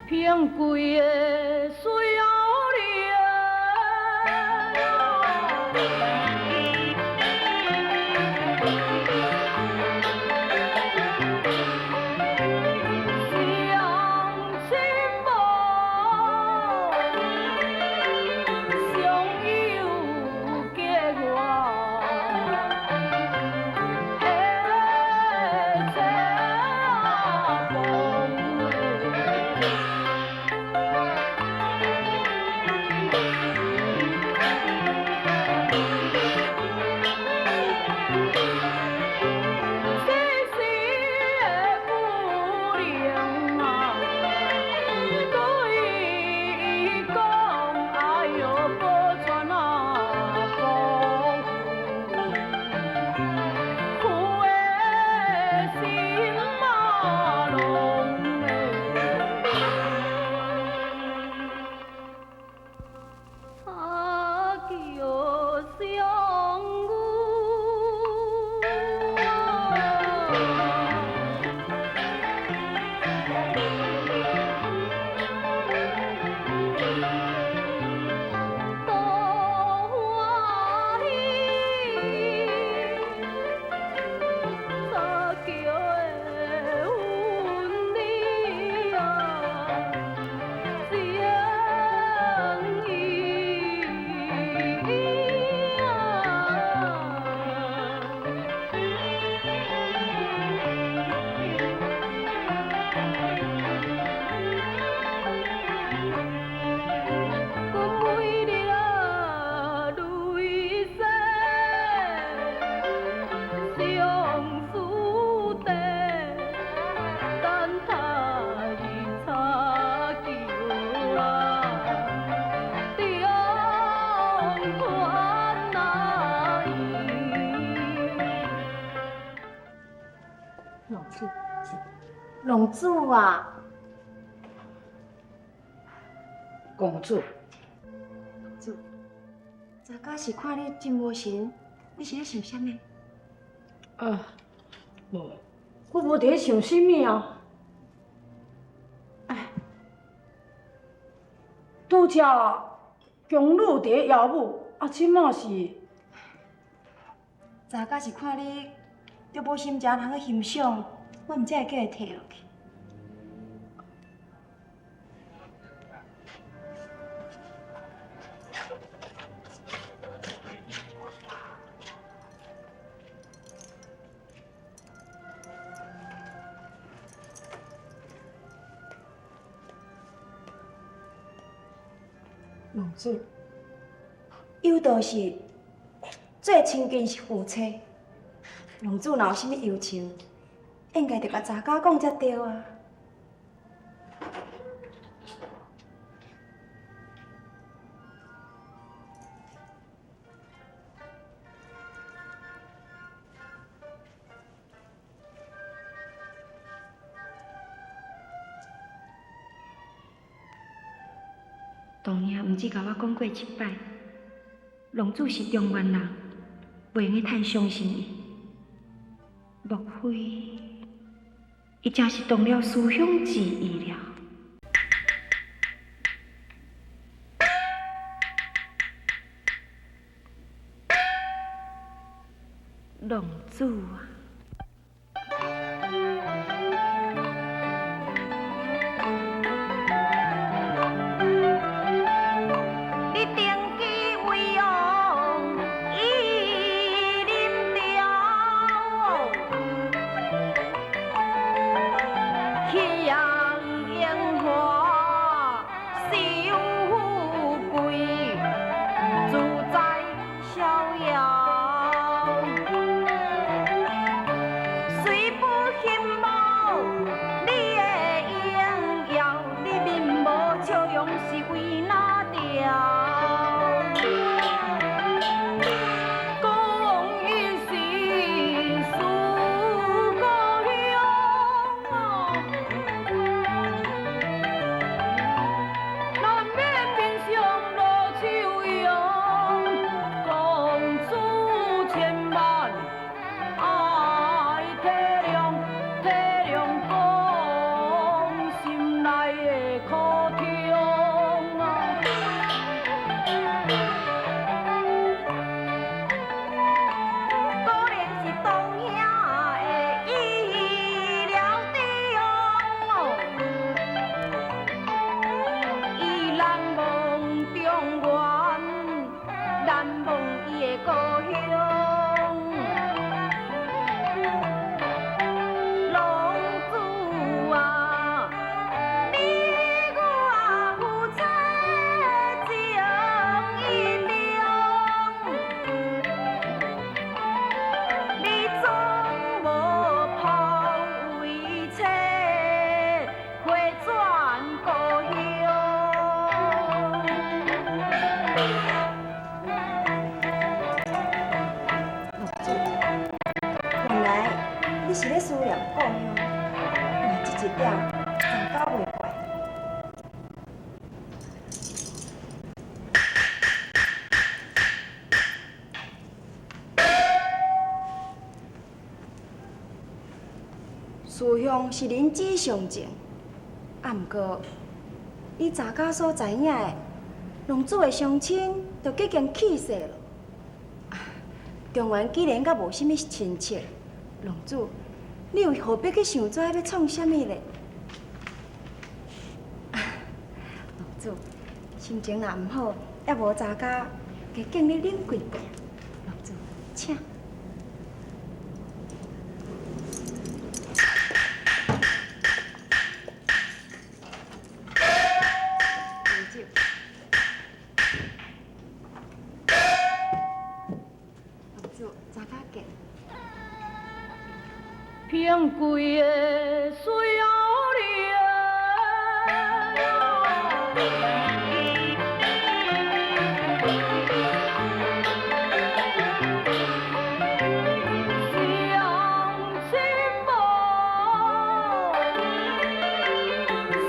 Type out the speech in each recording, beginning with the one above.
平貴的水 浪子啊，公主，浪子，昨昏是看你真無神，你是咧想啥物？啊，無，我無佇咧想啥物啊。哎，拄才宮女佇咧邀舞，啊，這馬是。昨昏是看你足無心情通去欣賞，我毋知會叫伊退落去。浪子，有道是最親近是夫妻。浪子若有啥物憂愁，應該著共查家講才對啊。當兄毋止共我講過一擺，浪子是中原人，袂用得太相信伊。莫非伊真是動了思鄉之意了？浪子啊！你老祖，原來你是咧思念故鄉，嘛這一點真搞袂過。思鄉是人之常情，啊，毋過你早家所知影的，浪子的雙親都已經去世了。中原既然佮無啥物親戚，浪子，你又何必去想這欲創啥物咧？浪子，心情若毋好，猶無查家，加敬你啉幾杯。浪子，請。平贵的水莲。相亲无，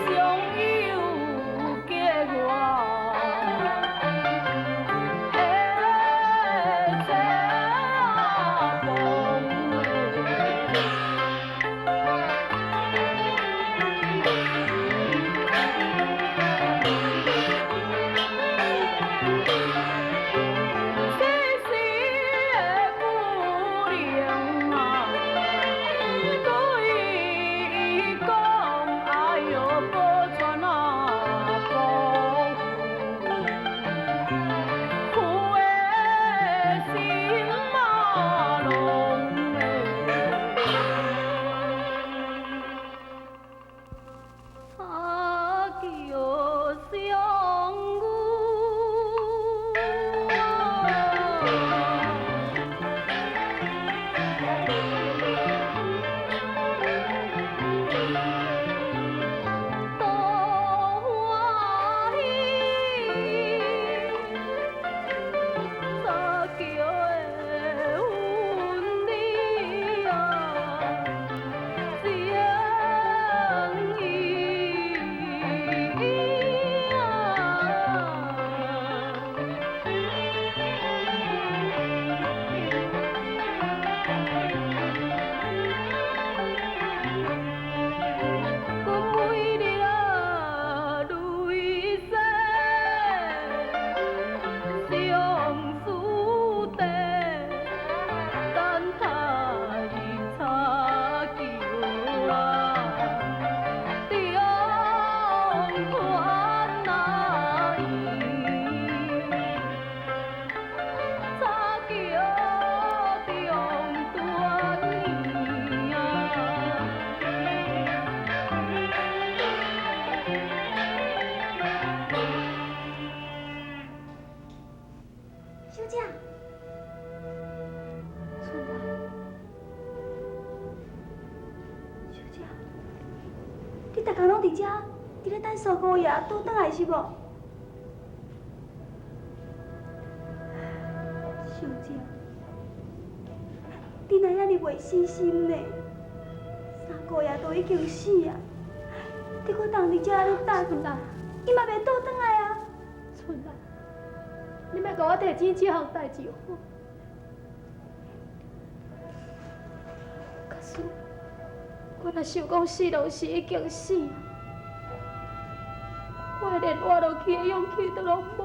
相友结缘，这世事的不能啊，对伊讲，哎哟，保全啊，保护的心嘛拢会。插桥相遇。多欢喜，插桥的阮你啊，情意啊。阮每日啊泪洗，相思地等待插桥啊，中团啊圆，插桥中团圆啊。小姐，春兰，小姐，你逐工攏佇遮，佇咧等蘇姑爺倒轉來是無？小姐，你哪遐爾袂死心呢？三姑爺都已經死啊，你閣當佇遮咧等，春蘭，伊嘛袂倒轉來啊！春蘭，你莫共我提醒這項代誌好。假使我若想講四郎是已經死啊，我連活落去的勇氣都攏無。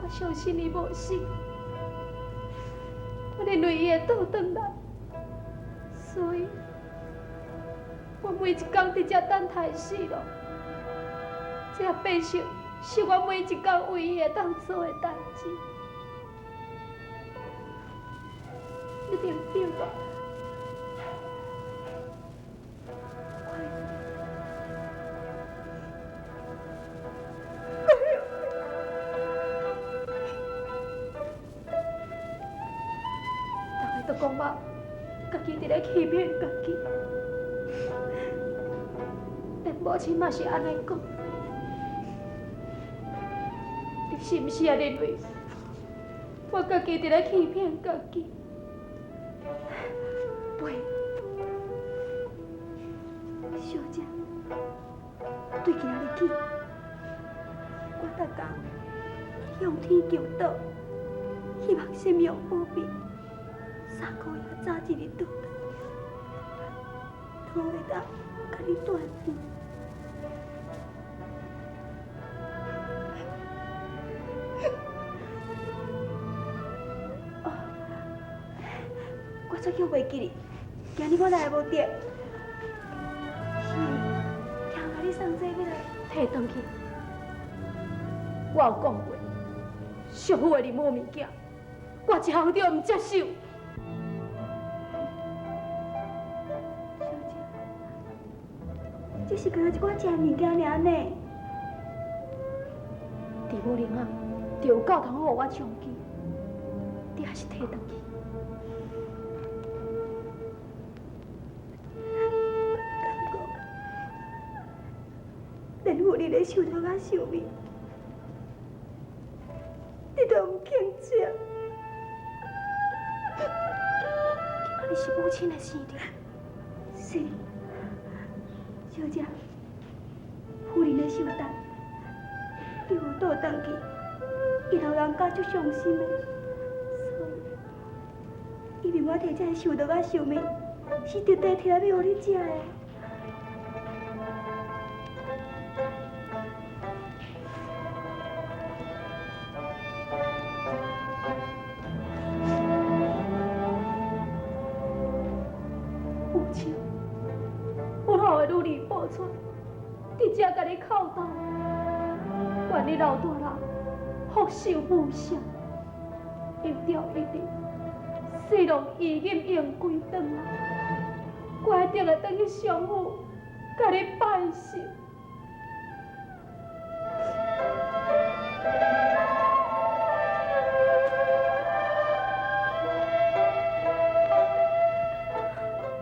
我相信伊無死，我認為伊會倒轉來，所以我每一工佇遮等待四郎，這變成是我每一工唯一會當做的代誌。你明白吧？大家都講我家己佇咧欺騙家己，連母親嘛是按呢講。是毋是也認為我家己佇咧欺騙家己？袂，小姐，對今仔日起，我逐工向天求禱，希望神明保庇，三姑爺早一日倒來，都會當共你團圓。哦，我早叫袂記哩，今日我來無著，是聽共你送這欲來提轉去。我有講過，叔父的任何物件，我一項都毋接受。小姐，這是干焦一寡食的物件爾呢。佇武陵啊，就有夠通予我充飢，你還是提轉去。敢講，連夫人的壽桃仔壽面，你都毋肯食。今仔日是母親的生日，是，小姐，夫人的壽誕，你有倒轉去，伊老人家足傷心的，所以，伊命我提這个壽桃仔壽面，是特地提來欲予你食的。有情，阮后的女兒報出，佇遮共你叩頭，願你老大人福壽無雙，休朝一日，西郎衣錦榮歸轉來，我一定會轉去相府，共你拜壽。